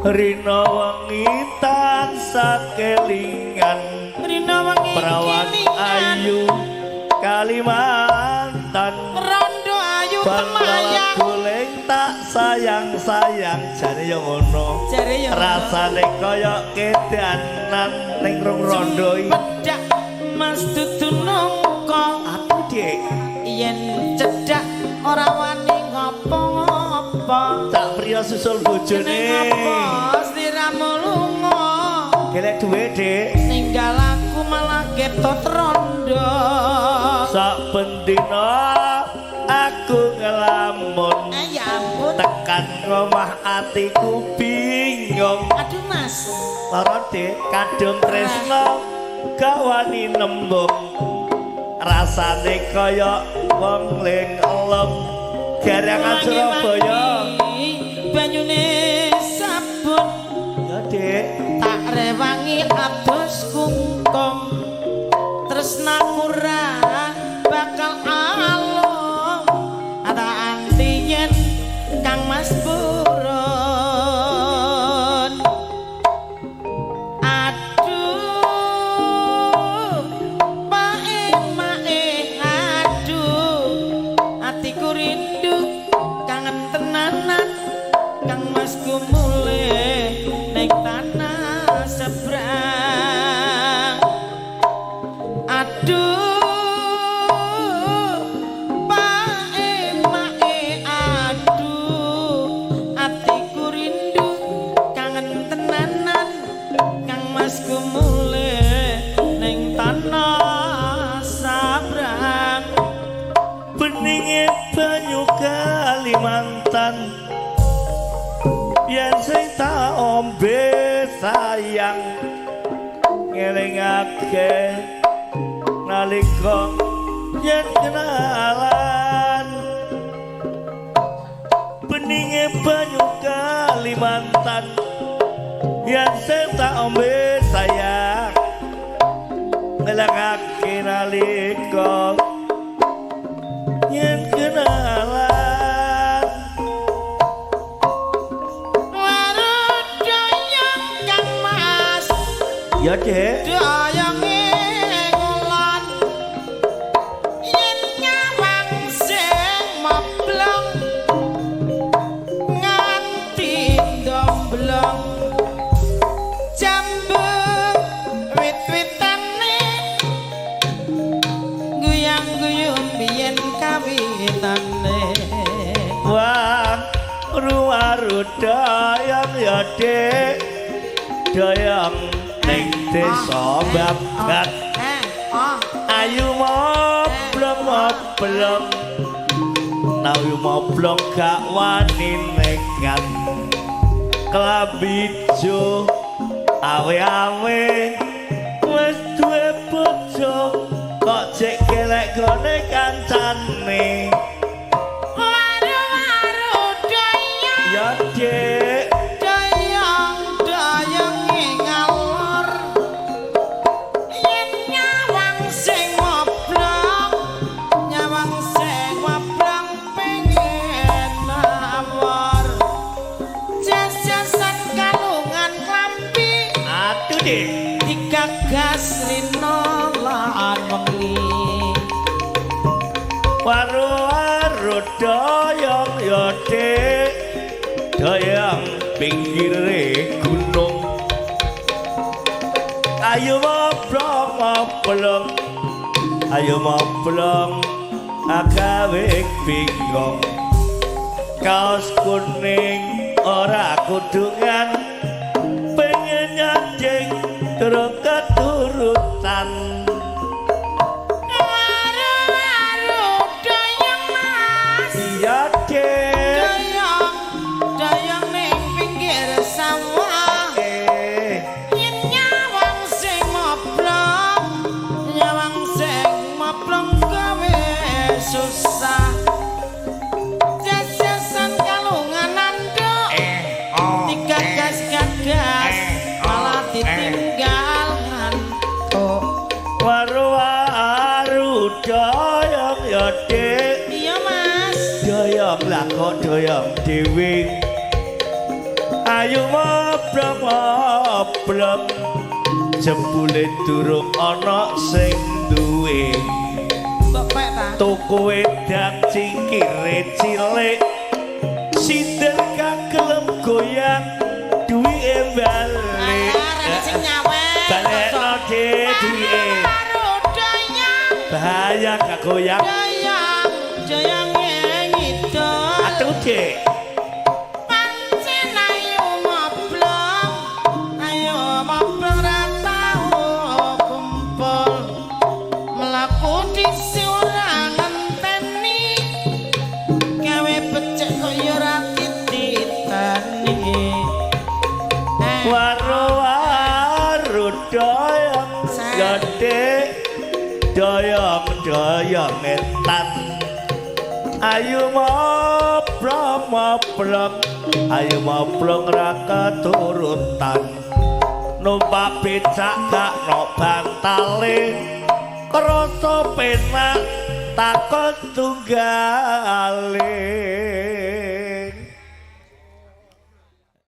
Rina wengi tansah kelingan. Rina wengi Perawan kelingan. Ayu Kalimantan. Rondo ayu Bangla temayang. Guling tak sayang-sayang. Jare yo ngono. Jare yo ngono. Rasane kaya kedanan ning rong rondo iki. Cempedak Mas dudu nangka. Aduh, Dik. Yen cedhak ora wani ngopo-ngopo. Cak priya susul bojone. Ning apa sliramu lunga? Gelek duwe, Dik. Ninggal aku malah ketot rondo. Sak bendina aku ngelamun. Eh, ya ampun. Tekan omah atiku bingung. Aduh, Mas. Lara, Dik, kadung tresno gak wani nembung. Rasane kaya wong ling elem. Garangan Surabaya. Banyune sabun. Ya, Dik. Tak rewangi abos kungkum. Tresnaku ra bakal alum. Ata anti yen Kang Mas purun. Aduh, mae mae aduh, atiku rindu kangen tenanan. Kang Masku mulih ning tanah seberang. Aduh, mae mae aduh, atiku rindu kangen tenanan. Kang Masku mulih ning tanah sabrang. Beninge banyu Kalimantan. Yen sing tak ombe sayang ngelingake nalika yen kenalan. Beninge banyu Kalimantan. Yen sing tak ombe sayang ngelingake nalika yen kenalan. Waru doyong Kang Mas. Ya, Dek. Doyonge ngulon. Yen nyawang sing moblong nganti ndomblong. Jambu wit-witane guyang-guyung biyen kawitane. Wah, waru doyong ya, Dik. Doyong ning desa Babat. Eh, oh. Ayu moblong moblong. Ayu moblong gak wani nekat. Klambi ijo awe-awe wis duwe bojo kok jek kelek gone kancane. Waru-waru doyong. Ya, Dik. Doyong doyonge ngalor. Yen nyawang sing moblong, nyawang sing moblong pengen mawar. Jas-jasan kalungan klambi. Aduh, Dik. Digagas rina lan wengi. Waru-waru doyong ya, Dik. Doyong pinggire gunung. Ayo moblong moblong. Ayo moblong agawe bingung. Kaos kuning ora kudungan. Pengen nyajing durung keturutan. Waru-waru doyong Mas. Iya, Dik. Doyong doyong ning pinggir sawah. Eh. Yen nyawang sing moblong, nyawang sing moblong gawe susah. Jas-jasan kalungan anduk. Eh, oh. Digagas-gagas malah ditinggal ngantuk. Waru-waru doyong ya, Dik. Iya, Mas. Doyong lah kok doyong dhewe. Ayo moblong moblong, jebule durung ana sing duwe. Mbok pek ta? Tuku wedang cingkire cilik, sinden kagelem goyang, duwike balik. Arek sing nyawer. Balekno, Dik, duwike. Karo dayang. Bahaya gak goyang. Dayang, dayang ngidul. Aduh, Dik. Pancen ayo moblong, ayo moblong ra tau kumpul. Mlaku dhisik ora ngenteni. Gawe becik kok ya ora tititani. Eh, Waru-waru doyong ya, Dik, doyong doyong etan. Ayo moblong moblong, ayo moblong ra keturutan. Numpak becak gak no bantale, krasa penak takon tunggale.